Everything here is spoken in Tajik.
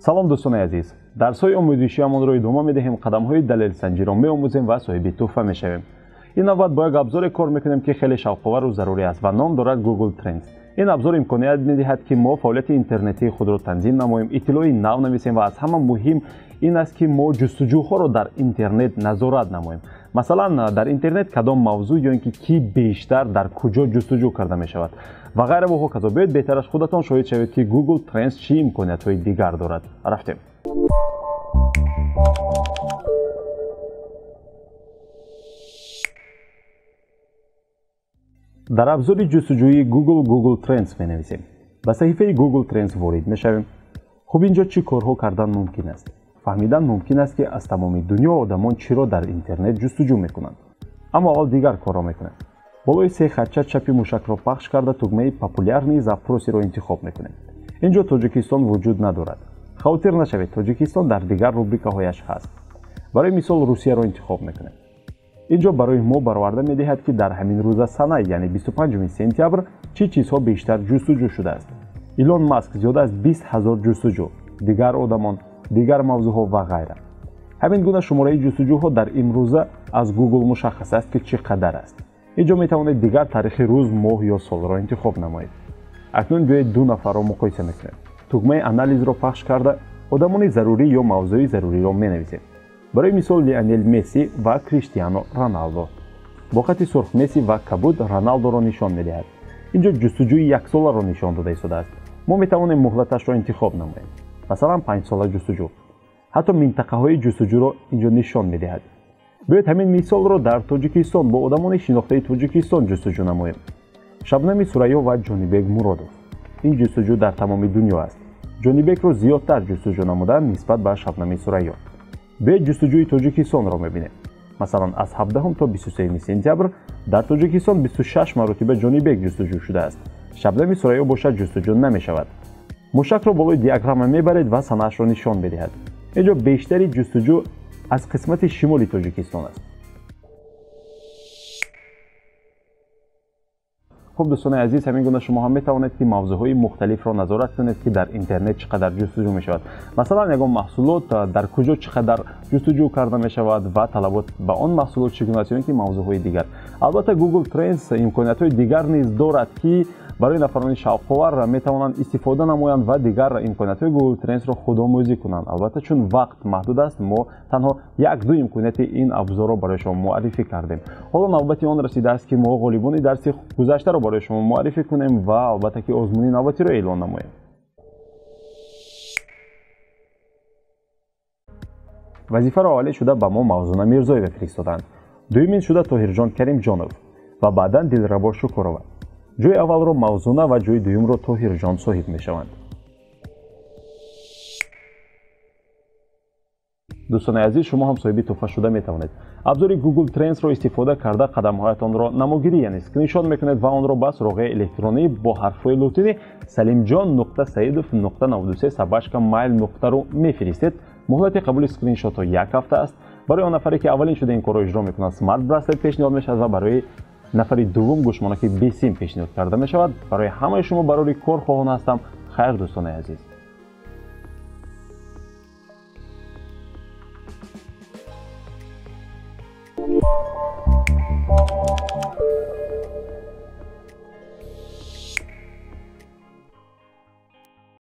Салом дӯстони азиз, дарсҳои омӯзишиамонро идома медиҳем, қадамҳои далелсанҷиро меомӯзем ва соҳиби тӯҳфа мешавем. Ин навбат бо як абзоре кор мекунем, ки хеле шавқовару зарурӣ аст ва ном дорад Google Trends. Ин абзор имконият медиҳад, ки мо фаъолияти интернетии худро танзим намоем, иттилои нав нависем ва аз ҳама муҳим ин аст, ки мо ҷустуҷӯҳоро дар интернет назорат намоем. Масалан, дар интернет кадом мавзӯъ ё ин ки кӣ бештар дар куҷо ҷустуҷӯ карда мешавад ва ғайра ва ҳоказо. Биёед беҳтараш худатон шоҳид шавед, ки Google Trends чӣ имкониятҳои дигар дорад. Рафтем. Дар абзори ҷустуҷӯии Google Google Trends менависем. Ба саҳифаи Google Trends ворид мешавем. Хуб, инҷо чӣ корҳо кардан мумкин аст? Фаҳмидан мумкин аст, ки аз тамоми дунё одамон чиро дар интернет ҷустуҷӯ мекунанд. Аммо аввал дигар корро мекунем. Болои се хатча чапи мушакро пахш карда тугмаи популярные запросы ро интихоб мекунем. Инҷо Тоҷикистон вуҷуд надорад. Хавотир нашавед, Тоҷикистон дар дигар рубрикаҳояш ҳаст. Барои мисол Русияро интихоб мекунем. Инҷо барои мо бароварда медиҳад, ки дар ҳамин рӯза сана, яъне 25 сентябр, чӣ чизҳо бештар ҷустуҷӯ шудааст. Илон Маск зиёда аз 20 ҳазор ҷустуҷӯ, дигар одамон, дигар мавзӯъҳо ва ғайра. Ҳамин гуна шумораи ҷустуҷӯҳо дар имрӯза аз Google мушаххас аст, ки чӣ қадар аст. Инҷо метавонед дигар таърихи рӯз, моҳ ё солро интихоб намоед. Акнун биёед ду нафарро муқоиса мекунем. Тугмаи анализро пахш карда одамони зарурӣ ё мавзӯи заруриро менависем. Барои мисол Лионел Месси ва Криштиано Роналдо. Бо хати сурх Месси ва кабуд Роналдоро нишон медиҳад. Инҷо ҷустуҷӯи яксоларо нишон дода истодааст. Мо метавонем муҳлаташро интихоб намоем. Масалан, 5 сола ҷустуҷӯ. Ҳатто минтақаҳои ҷустуҷӯро инҷо нишон медиҳад. Биёед ҳамин мисолро дар Тоҷикистон бо одамони шинохтаи Тоҷикистон ҷустуҷӯ намоем. Шабнами Сурайё ва Ҷонибек Муродов. Ин ҷустуҷӯ дар тамоми дунё аст. Ҷонибекро зиёдтар ҷустуҷӯ намуданд нисбат ба Шабнами Сурайё. Биёед ҷустуҷӯи Тоҷикистонро мебинем. Масалан, аз 17 то 23 сентябр дар Тоҷикистон 26 маротиба Ҷонибек ҷустуҷӯ шудааст. Шабнами Сурайё бошад ҷустуҷӯ намешавад. Мушакро болои диаграмма мебаред ва санаашро нишон медиҳад. Инҷо бештари ҷустуҷӯ аз қисмати шимоли Тоҷикистон аст. Хуб дӯстони азиз, ҳамин гуна шумо ҳам метавонед, ки мавзӯъҳои мухталифро назорат кунед, ки дар интернет чӣ қадар ҷустуҷӯ мешавад. Масалан, ягон маҳсулот дар куҷо чӣ қадар ҷустуҷӯ карда мешавад ва талабот ба он маҳсулот чӣ гуна аст, ё ин ки мавзӯъҳои дигар. Албатта, Google Trends имкониятҳои дигар низ дорад, ки барои нафарони шавқовар метавонанд истифода намоянд ва дигар имкониятҳои Google Trends-ро худомӯзӣ кунанд. Албатта, чун вақт маҳдуд аст, мо танҳо як-ду имконияти ин абзорро барои шумо муаррифӣ кардем. Ҳоло навбати он расидааст, ки мо ғолибони дарси гузаштаро барои шумо муаррифӣ кунем ва албатта, ки озмуни навбатиро эълон намоем. Вазифаро аввалин шуда ба мо Мавзуна Мирзоева фиристоданд, дуюмин шуда Тоҳирҷон Каримҷонов ва баъдан Дилрабо Шукурова. Ҷои аввалро Мавзуна ва ҷои дуюмро Тоҳирҷон соҳиб мешаванд. Дӯстони азиз, шумо ҳам соҳиби тӯҳфа шуда метавонед. Абзори Google Trends-ро истифода карда қадамҳоятонро намогирӣ, яъне скриншот мекунед ва онро ба суроғаи электронӣ бо ҳарфҳои лотинӣ salimjon.saidov.93@mail.ru мефиристед. Муҳлати қабули скриншотҳо як ҳафта аст. Барои он нафаре, ки аввалин шуда ин корро иҷро мекунад, смарт браслет пешниҳод мешавад ва барои нафари дуввум гӯшмонаки бесим пешниҳод карда мешавад. Барои ҳамаи шумо барори кор хоҳон ҳастам. Хайр, дӯстони азиз.